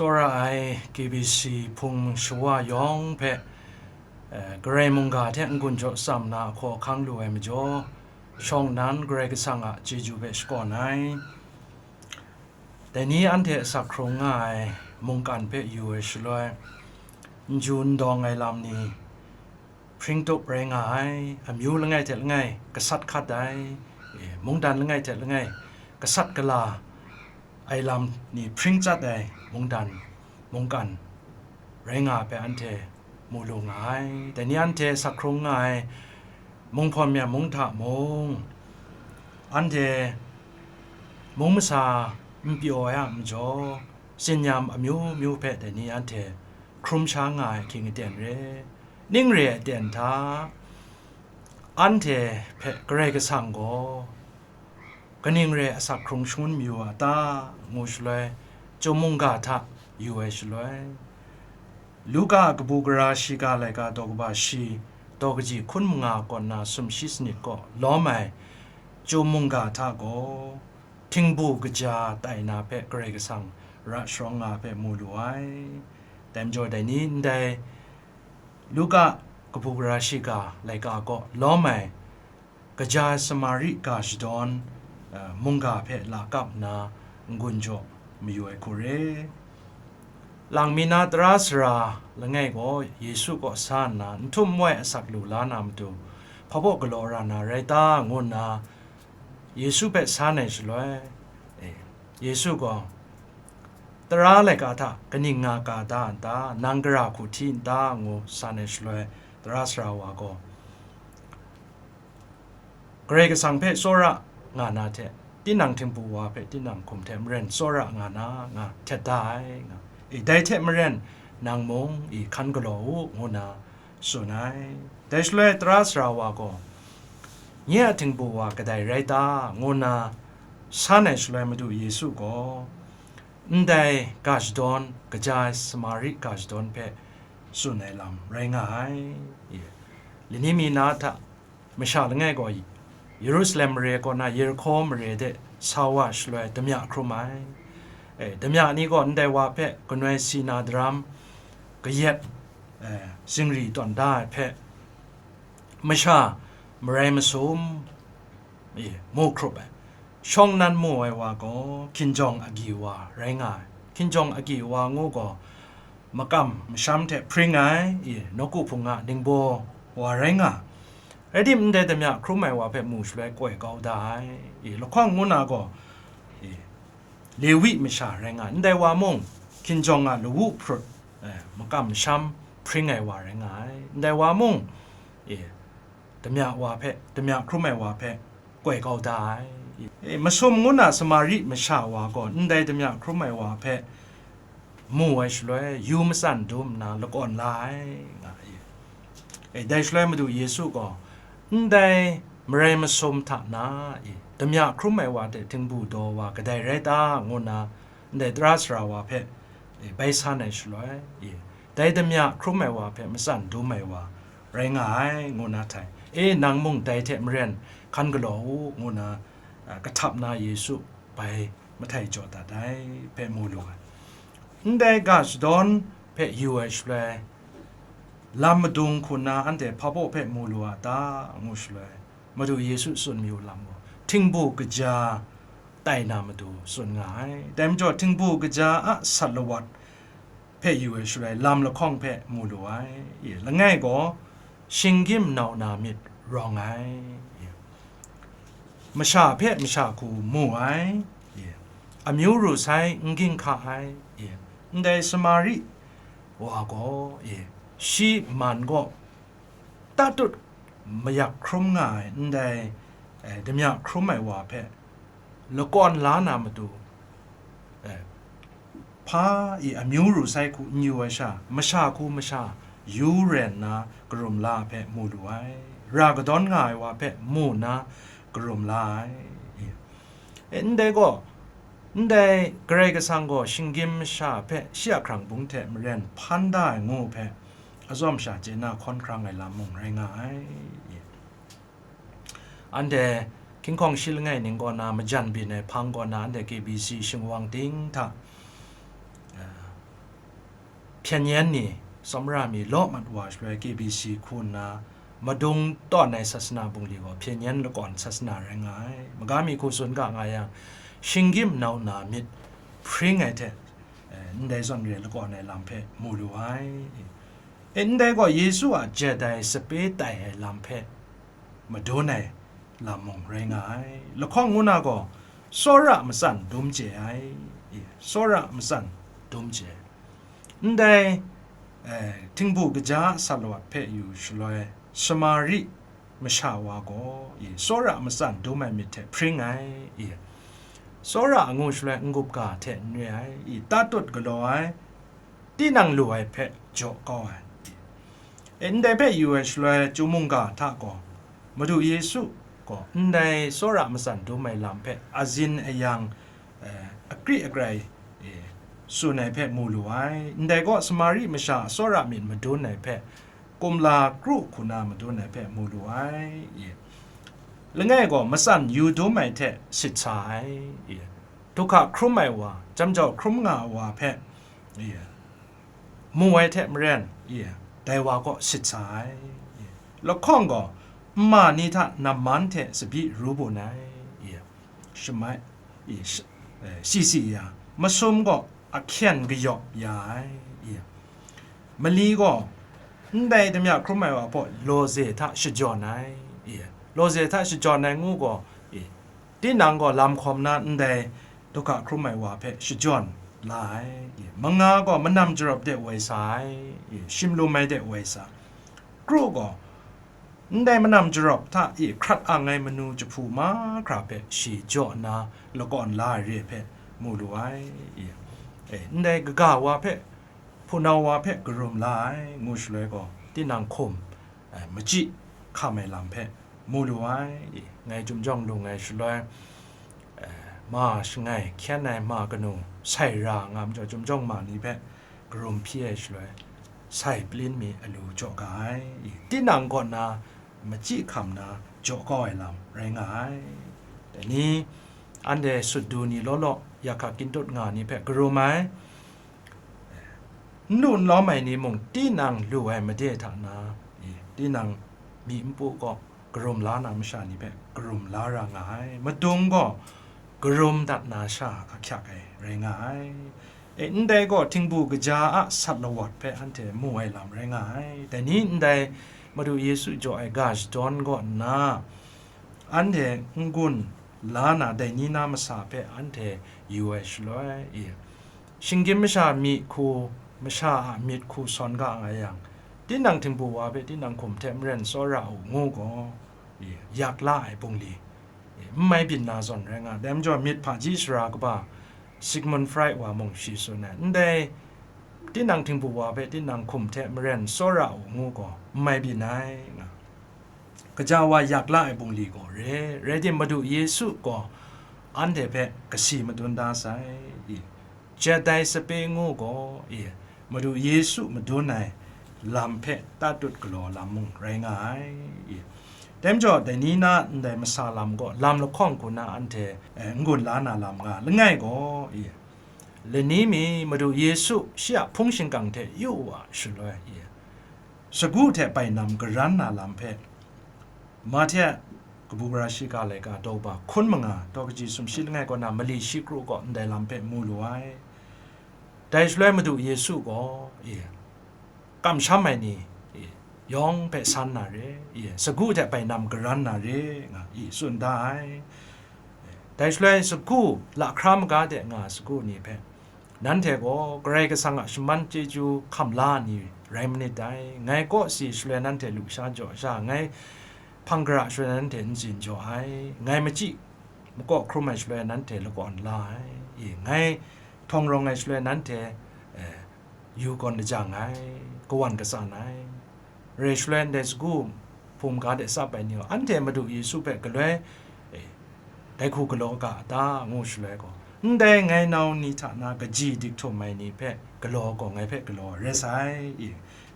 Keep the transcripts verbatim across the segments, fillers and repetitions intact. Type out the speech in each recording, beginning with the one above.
Tsawra ai K B C hpung shawa yawng hpe, eh, Karai mungga hte n-gun jaw tsam na ahkaw ahkang lu ai majaw, shawng nnan Karai Kasang a chyeju hpe shakawn ai. Dai ni anhte asak hkrung nga ai mungkan hpe yu ai shaloi, n ju n dawng ai lam ni, hpring tup rai nga ai, amyu langai hte langai gasat hkat ai, e, mungdan langai hte langai gasat gala ai lam ni hpring chyat ai mungdan, mungkan rai nga ai hpe anhte mu lu nga ai. Dai ni anhte sak hkrung nga ai munghpawn mya mung hta mung, anhte mung masa n pyaw ai a majaw, tsin-yam amyu myu hpe dai ni anhte hkrum sha nga ai ahkying aten re, ning re ai aten hta, anhte hpe Karai Kasang gaw kaning re asak hkrung shangun mayu a ta, ngu shaloi, Chyum mungga hta yu ai shaloi, Luka a kabu gara shiga laika daw kaba shi, daw kaji hkun manga kaw nna sumshi sanit kaw lawm ai Chyum mungga hta gaw, htingbu kaja tai na hpe Karai Kasang ra sharawng nga hpe mu lu ai. Dai majaw, dai ni ndai Luka kabu gara shiga laika kaw lawm ai kaja ai Samari ga shadawn, eh, mungga hpe lakap nna n-gun jaw mayu ai hku re. Lang mi na tara sara langai gaw Yesu kaw sa nna, n htum n wai asak lu la na matu, hpa baw galaw ra na rai ta? Ngu nna Yesu hpe san ai shaloi, e, Yesu gaw, "Tara laika hta kaning nga ka da n ta? Nang gara hku hti n ta?" ngu san ai shaloi, tara sara wa gaw, "Karai Kasang hpe tsawra nga na hte, tinang htingbu wa hpe tinang hkum hte maren tsawra nga na, nga htet da ai, nga, e, dai hte maren nang mung, e, hkan galaw u," ngu nna tsun ai. Dai shaloi tara sara wa gaw, "Nye a htingbu wa kadai rai ta?" ngu nna san ai shaloi, Madu Yesu gaw ndai ga shadawn, kaja ai Samari ga shadawn hpe tsun ai lam rai nga ai. Lani mi na hta masha langai gaw Yerusalem mare kaw na Yerihko mare de sa wa shaloi damya hkrum ai. E, damya ni gaw ndai wa hpe ganoi si na daram kayat, e, zingri tawn da ai hpe, masha marai masum, e, mu hkrup ai. Shawng nnan mu ai wa gaw hkinjawng agyi wa rai nga ai. Hkinjawng agyi wa ngu gaw makam masham hte hpring ai, e, nawku hpung a ningbaw wa rai nga ai. Rai tim, ndai damya hkrum ai wa hpe mu shaloi koi kau da ai, e, lahkawng ngu na gaw, e, Lewi masha rai nga ai. Ndai wa mung hkinjawng a lawu hprut, e, makam masham hpring ai wa rai nga ai. Ndai wa mung, e, damya wa hpe, damya hkrum ai wa hpe koi kau da ai. E, masum ngu na Samari masha wa gaw ndai damya hkrum ai wa hpe mu ai shaloi, yu matsan dum nna lakawn la ai, nga ai. E, dai shaloi Madu Yesu gaw, "Ndai marai masum hta na, e, damya hkrum ai wa hte htingbu daw wa kadai rai ta?" ngu nna ndai tara sara wa hpe, e, bai san ai shaloi, e, dai damya hkrum ai wa hpe matsan dum ai wa rai nga ai, ngu na htai, "E, nang mung dai hte maren hkan galaw u," ngu na, a, kahtap na Yesu bai mahtai jaw dat ai hpe mu lu ai. Ndai ga shadawn hpe yu ai shaloi, lam madung hku nna anhte hpa baw hpe mu lu a ta, ngu shaloi, Madu Yesu tsun mayu lam gaw, htingbu kaja tai na matu tsun nga ai. Dai majaw, htingbu kaja a sat lawat hpe yu ai shaloi, lam lahkawng hpe mu lu ai. E, langai gaw, shinggyim nau na myit rawng ai. E, masha hpe masha hku mu ai. E, amyu ru sai n ging hka ai. E, ndai Samari wa gaw, e, shi man gaw tatut mayak hkrum nga ai ndai, e, damya hkrum ai wa hpe lakawn la na matu, e, hpa i amyu ru sai hku n yu ai sha, masha hku masha yu ren nna karum la ai hpe mu lu ai, ra kadawn nga ai wa hpe mu nna karum la ai. E, ndai gaw, ndai Karai Kasang gaw shinggyim masha hpe shi a hkrang bung hte maren hpan da ai ngu hpe, azawng masha chye na hkawn hkrang ai lam mung rai nga ai. Anhte hkinghkawng shi langai ning kaw na majan byin ai hpang kaw na, anhte K B C shingwang ting hta, eh, hpyen yen ni tsawmra mi law mat wa shaloi K B C hku nna madung tawn ai sasana bungli gaw hpyen yen lakawn sasana rai nga ai. Maga mi hku tsun ga nga yang, shinggyim nau na myit hpring ai hte, eh, ndai zawn re lakawn ai lam hpe mu lu ai. E, ndai gaw Yesu a jet ai sape tai ai lam hpe madun ai lam mung rai nga ai. Lahkawng ngu na gaw, tsawra matsan dum chye ai. E, tsawra matsan dum chye ai. Ndai, eh, htingbu kaja a sat lawat hpe yu shaloi, Samari masha wa gaw, e, tsawra matsan dum ai myit hte hpring ai. E, tsawra a ngu shaloi n-gup ga hte n re ai. E, tatut galaw ai, tinang lu ai hpe jaw kau ai. E, ndai hpe yu ai shaloi, chyum mungga hta gaw, Madu Yesu gaw ndai tsawra matsan dum ai lam hpe azin ayang, eh, akri akrai, eh, tsun ai hpe mu lu ai. Ndai gaw Samari masha a tsawra myit madun ai hpe, kumla kru hku na madun ai hpe mu lu ai. E, langai gaw matsan yu dum ai hte sit sa ai. E, du hka hkrum ai wa, jam jau hkrum nga ai wa hpe, e, mu ai hte maren, e, dai wa kaw sit sa ai. E, lahkawng gaw nma ni hta namman hte tsabyi ru bun ai. E, shamai, e, sh-, e, si si ya, masum gaw ahkyen kayawp ya ai. E, mali gaw ndai damya hkrum ai wa hpaw lawze hta shajawn ai. E, lawze hta shajawn ai ngu gaw, e, tinang gaw lam hkawm na ndai du hka hkrum ai wa hpe shajawn la ai. E, manga gaw manam jarawp de woi sa ai. E, shimlum ai de woi sa. Kru gaw ndai manam jarawp hta e hkrat ang ai manu jahpu mahkra hpe shi jaw nna lakawn la ai re hpe mu lu ai. E, e, ndai kaga wa hpe, hpunau wa hpe karum la ai, ngu shaloi gaw, tinang hkum, e, machyi hkam ai lam hpe mu lu ai. E, ngai chyum jawng lung ai shaloi, e, ma shangai hkyen ai ma kanu sai ra nga majaw, chyum jawng ma ni hpe karum hpyi ai shaloi, sai palyin mi alu jaw ga ai. Tinang kaw na machyi hkam na jaw kau ai lam rai nga ai. Dai ni, anhte sut du ni law law, yahkak kyin tut nga ni hpe karum ai. N lu n lawm ai ni mung tinang lu ai made hta na, e, tinang myi npu kaw karum la na masha ni hpe karum la ra nga ai. Madung gaw karum dat na sha ahkyak ai rai nga ai. E, ndai gaw htingbu kaja a sat lawat hpe anhte mu ai lam rai nga ai. Dai ni ndai Madu Yesu jaw ai ga shadawn kaw nna, anhte n-gun la na dai ni na masa hpe anhte yu ai shaloi, e, shinggyim masha myi hku, masha a myit hku sawn ga nga yang, tinang htingbu wa hpe tinang hkum hte maren tsawra u ngu gaw, e, yak la ai bungli, e, n mai byin na zawn rai nga ai. Dai majaw, myit hpaji sara kaba Sigmund Freud wa mung shi tsun ai, ndai tinang htingbu wa hpe tinang hkum hte maren tsawra u ngu gaw, n mai byin ai nga. Kaja wa yak la ai bungli gaw re, rai tim, Madu Yesu gaw anhte hpe kasi madun da sai. I, jet ai sape ngu gaw, i, Madu Yesu madun ai lam hpe tatut galaw lam mung rai nga ai. I, dai majaw, dai ni na ndai masa lam gaw lam lahkawng hku na anhte, eh, n-gun la na lam nga langai gaw, i, lani mi Madu Yesu shi a hpung shingkang hte yu wa shaloi, i, sagu hte bainam garan na lam hpe, Mahte a kabu gara shiga laika daw ba hkun manga, daw kaji sumshi langai kaw na mali shi kru kaw ndai lam hpe mu lu ai. Dai shaloi Madu Yesu gaw, i, kamsham ai ni, i, yawng hpe san na re, i, sagu hte bainam garan na re, nga, i, tsun da ai. Dai shaloi sagu lahkra maga de nga sagu ni hpe, nanhte gaw Karai Kasang a shaman chyeju hkam la ni rai manit dai. Ngai kaw si shaloi nanhte lusha jaw sha, ngai hpang gara shaloi nanhte ntsin jaw ai. Ngai machyi makaw hkrum ai shaloi nanhte lakawn la ai. I, ngai htawng rawng ai shaloi nanhte, eh, yu kawn lajang ai, kawan katsan ai. Rai shaloi ndai sagu hpung ga de tsap ai ni gaw, anhte Madu Yesu hpe galoi, eh, dai hku galaw ga a ta, ngu shaloi gaw, ndai ngai nau ni hta na kaji dik htum ai ni hpe galaw gaw, ngai hpe galaw rai sai. I,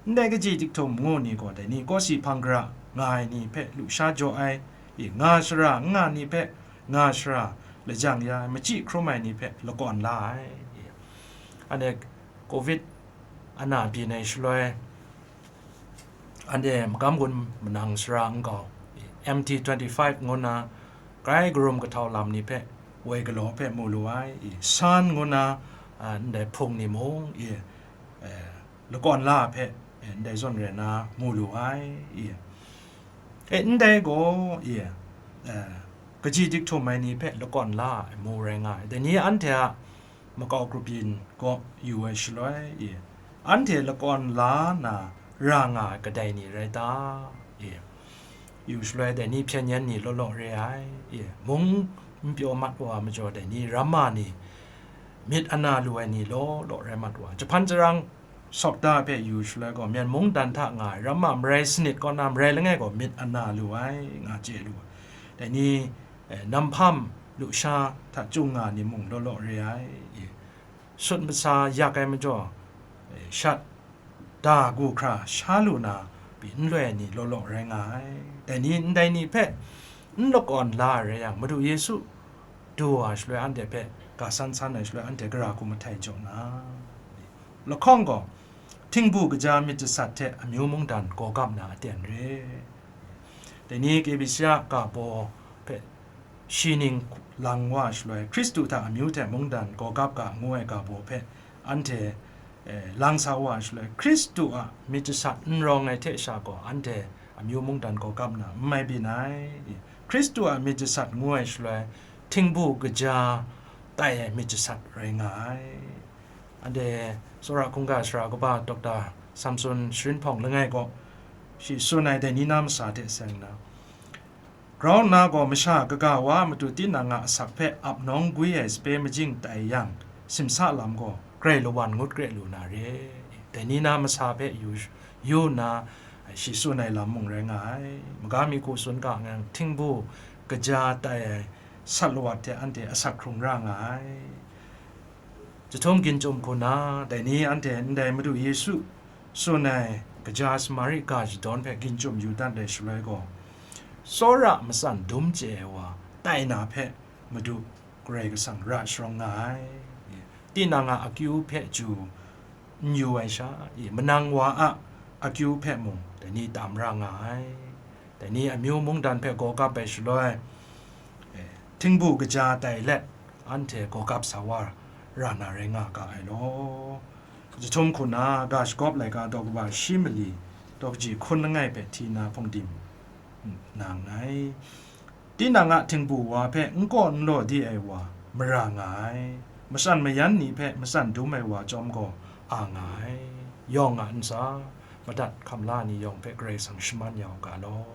ndai kaji dik htum ngu ni gaw, dai ni kawsi hpang gara nga ai ni hpe lusha jaw ai, i, nga shara n nga ni hpe nga shara lajang ya ai, machyi hkrum ai ni hpe lakawn la ai. I, anhte covid Ana byin ai shaloi, anhte magam gun manang sara nkau, M T twenty-five ngu na, grai karum kahtau lam ni hpe woi galaw hpe mu lu ai, i, san ngu na, a, ndai hpung ni mung, i, e, lakawn la hpe, e, ndai zawn rai na mu lu ai, i. E, ndai gaw, i, e, kaji dik htum ai ni hpe lakawn la ai mu rai nga ai. Dai ni anhte a makau grup yin gaw yu ai shaloi, i, anhte lakawn la na ra nga ai kadai ni rai ta? I, yu shaloi dai ni hpyen yen ni law law re ai, i, mung n pyaw mat wa majaw dai ni ramma ni myit ana lu ai ni law law rai mat wa ai. Jahpan jarang sawkta hpe yu shaloi gaw, Myen mungdan hta nga ai ramma marai sanit kaw na marai langai gaw myit ana lu ai, nga chye lu ai. Dai ni, e, nam hpam lusha hta chyung nga ni mung law law re ai, i, sut masa yak ai majaw, e, shat da gu hkra sha lu na pyi n loi ai ni law law rai nga ai. Dai ni, ndai ni hpe n lakawn la ai rai yang, Madu Yesu du wa shaloi anhte hpe ga san san ai shaloi anhte gara hku mahtai jaw na, lahkawng gaw, htingbu kaja myit jasat hte amyu mungdan gaw gap na aten re. Dai ni K B C a ga baw hpe shi ning lang wa shaloi, Hkristu hta amyu hte mungdan gaw gap ga ngu ai ga baw hpe anhte, e, lang sa wa shaloi, Hkristu a myit jasat n rawng ai hte sha gaw, anhte amyu mungdan gaw gap na n mai byin ai. Hkristu a myit jasat ngu ai shaloi, htingbu kaja tai ai myit jasat rai nga ai. Anhte tsawra hkungga sara kaba Doctor Samson Sharin Hpawng langai gaw, shi tsun ai dai ni na masa hte seng na, grau nna gaw masha kaga wa a matu tinang a asak hpe ap nawng gwi ai sape majing tai yang, simsa lam gaw grai lawan ngut kre lu na re. Dai ni na masa hpe yu, yu nna, shi tsun ai lam mung rai nga ai. Maga mi hku tsun ga ngang, htingbu kaja tai ai sat lawat hte anhte asak hkrung ra nga ai. Jahtum ginchum hku na, dai ni anhte ndai Madu Yesu tsun ai kaja Samari ga shadawn hpe ginchum yu dat ai shaloi gaw, tsawra matsan dum chye ai wa tai na hpe Madu Karai Kasang ra sharawng nga ai. Tinang a akyu hpe chyu n yu ai sha, i, manang wa a akyu hpe mung dai ni tam ra nga ai. Dai ni amyu mungdan hpe gaw gap ai shaloi, e, htingbu kaja tai let anhte gaw gap sa wa ra na rai nga ga ai law. Jahtum hku na ga shagawp laika daw kaba shi mali daw kaji hkun langai hpe hti na hpungdim nang ai. Tinang a htingbu wa hpe n kaw n law di ai wa mara nga ai. Matsan mayan ni hpe matsan dum ai wa chyawm gaw a nga ai. Yawng a ntsa, madat hkam la ni yawng hpe Karai Kasang shaman ya u ga law.